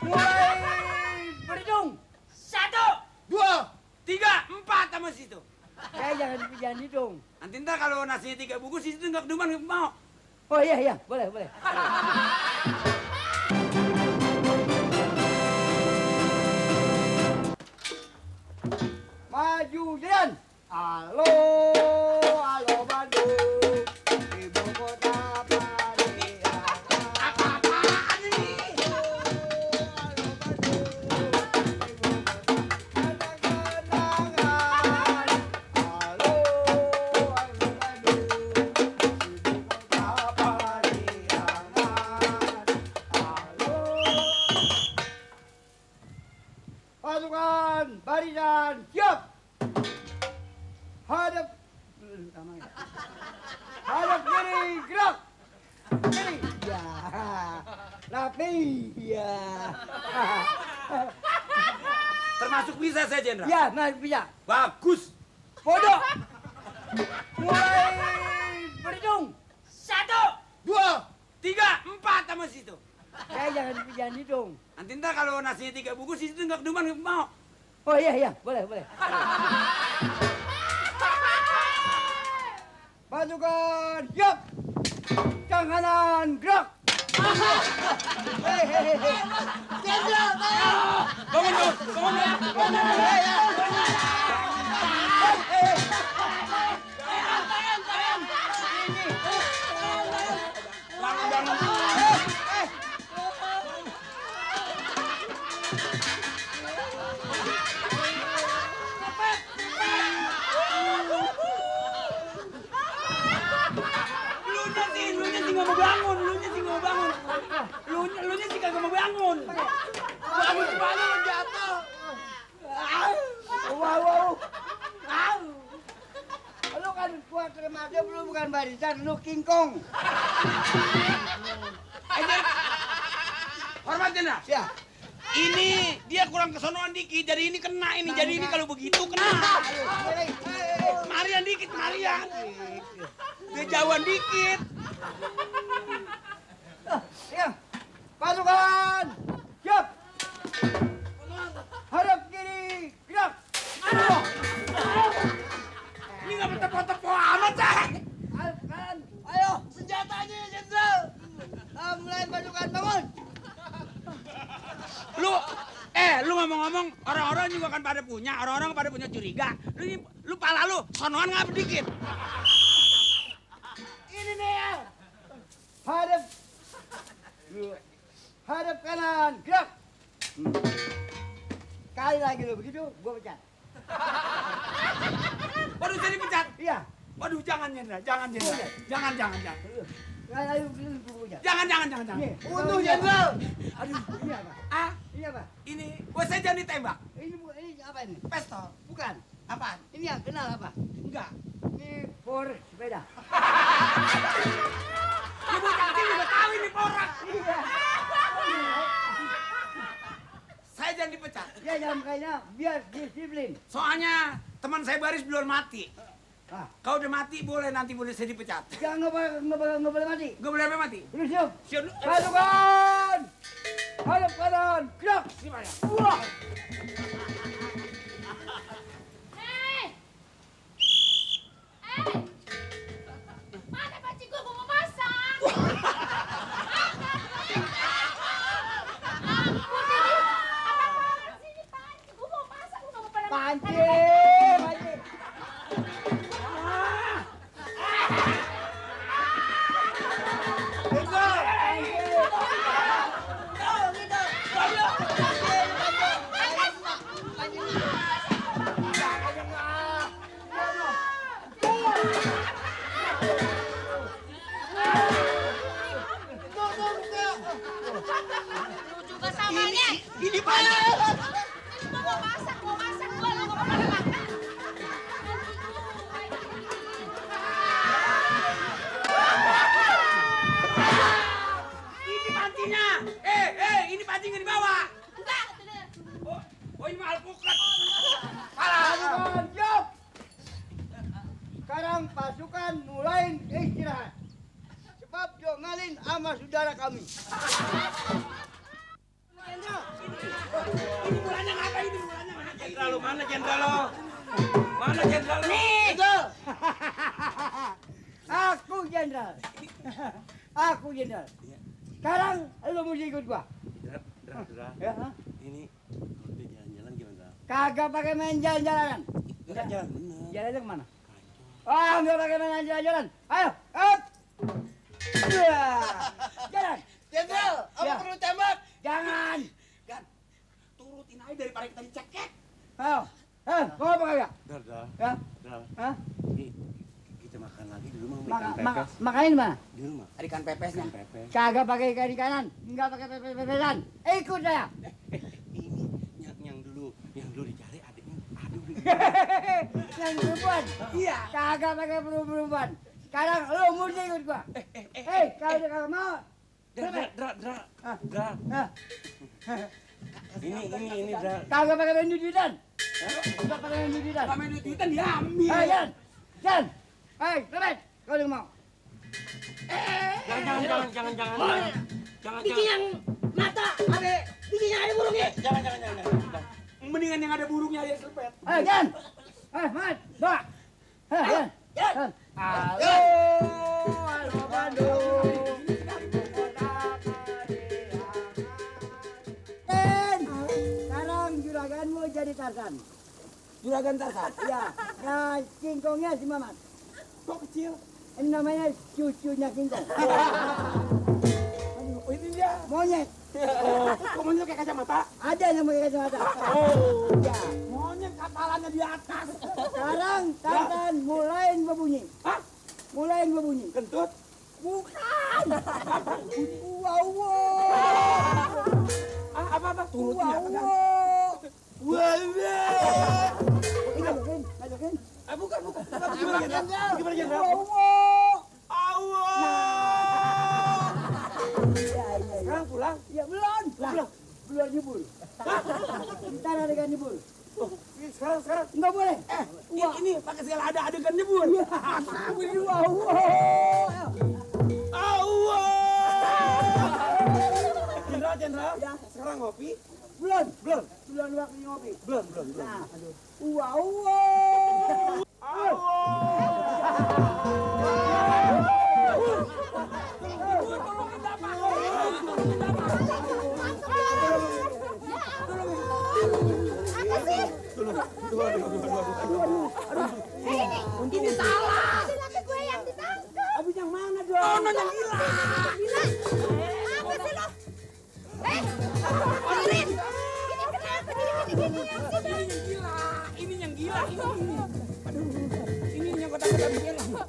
Mulai berhitung. 1, 2, 3, 4 sama situ. jangan hitung. Nanti ntar kalau nasinya 3 bungkus situ nggak keduman nggak mau. Oh iya, boleh. Maju jalan. Halo Bandung, ibu kota Pariaman. Apa-apaan ini? Pasukan barisan siap. Hadap kiri gerak. Kiri. Ya. Rapi. Ya. Termasuk bisa saya, Jenderal? Ya, bisa. Bagus. Bodoh. Mulai berhitung. 1, 2. 3, 4 sama situ. Jangan hitung. Nanti ntar kalau nasinya 3 bungkus situ nggak keduman nggak mau. Oh iya, boleh. Pasukan siap. Tangan kanan gerak. Jenderal, Bangun. Lunya sih nggak mau bangun. Lunya sih kagak mau bangun. Bangun gimana lo jatuh? Wow. Lu kan kuat remaja, lu bukan barisan, lu King Kong. Hormat, Jenderal. Ya. Ini dia kurang kesonoan dikit, jadi ini kena ini. Jadi ini kalau begitu kena. Marian dikit. Dia jauhan dikit. Ya. Pasukan siap. Hadap kiri gerak. Ini nggak bertepuk-tepuk amat, Cak. Ayo, senjatanya, Jenderal. Mulai pasukan bangun. Lu ngomong-ngomong, orang-orang juga kan pada punya curiga. Lu pala lu sonoan nggak dikit. Ini nih ya. Hadap kanan gerak. Kali lagi lo begitu, gua pecat. Waduh, saya dipecat. Iya. Waduh, jangan, Jenderal. Jangan. Ayo, gua pecat. Jangan. Nih, Untung, Jenderal. Aduh, ini apa? Ah, Ini apa? ini gua saya jangan ditembak. Ini apa ini? Pistol. Bukan. Apaan? Ini yang kenal apa? Enggak. Ini for sepeda. Ibu kecil juga tahu ini porak. Iya. Saya jangan dipecat. Ya jangan kayaknya biar disiplin. Soalnya teman saya baris belum mati. Ah, Kau udah mati boleh saya dipecat. jangan nggak boleh mati. Gue boleh sampai mati. Terus siap. Siap dulu. Pasukan. Hadap kanan gerak. Gimana? Wah. Mana panci gua mau masak? Sini panci, gua mau masak, gua nggak mau pada Panci. Lu juga samanya. Ini mana? Gua mau masak, gua nggak mau pada makan. Ini pancinya. Ini panci nggak dibawa. Oh, ini mah alpukat. Pasukan siap. Sekarang pasukan mulai istirahat. Sebab diomelin sama saudara kami. jenderal lu? Mana jenderal lu? Mana jenderal lu? Itu. Aku jenderal. Aku jenderal. Sekarang lu mesti ikut gua. Dra. Ya, ha? Ini udah jalan-jalan gimana? Kagak pakai main jalan-jalanan. Udah jalan bener. Jalannya kemana? Oh, nggak pakai main jalan-jalan. Ayo, up. Jalan. Jenderal, apa Ya. perlu tembak? Jangan. Gan, turutin aja daripada kita dicekek. Ayo. Mau apa kagak? Dra. Ya. Hah? Kita makan lagi di rumah ikan Makanin pepes. di mana? Di rumah. Ada ikan pepesnya. Ikan pepes. Kagak pakai ikan ikanan, nggak pakai pepesan. Ikut saya. Ini yang dulu dicari adiknya. Aduh. Yang perempuan. Iya. Kagak pakai perempuan. Sekarang lu mesti ikut gua. Kalau dia kagak mau. Dra. Hah? Ini Dra. Kagak pakai main duitan. Kagak pakai main duitan. Kami duitan diambil. Jangan. Rebet. Kalau mau. Jangan. Bikin yang mata ada, bikin yang ada burungnya. Jangan. Mendingan yang ada burungnya aja selepet. Jangan. Mat. Bawa. Jangan. Halo Bandung. Sekarang juraganmu jadi Tarzan. Juragan Tarzan. Ya. Nah, singkongnya si Mamat. Kok kecil? Ini namanya cucunya singkong. Oh ini dia. Monyet. Kok monyet kayak kacamata? Ada yang pakai kacamata. Ya. Monyet kapalannya di atas. Sekarang Tarzan mulain berbunyi. Hah? Mulain berbunyi. Kentut? Bukan. Wow. Apa? Turutin ya. Masukin. Bukan. Gimana jenderal? Sekarang pulang? Ya belum. Belum nyebur. Ntar adegan nyebur. Sekarang. Enggak boleh. Ini pakai segala ada adegan nyebur. Jenderal. Ya. Sekarang ngopi? Belum waktu ngopi. Belum. Nah, aduh. Ini salah. Laki gue yang ditangkap. Abis yang mana dong? Yang gila. Apa sih lo? Dengerin. Ini kenapa jadi gini-gini yang sih? Ini yang gila. Ini yang kotak-kotak gila.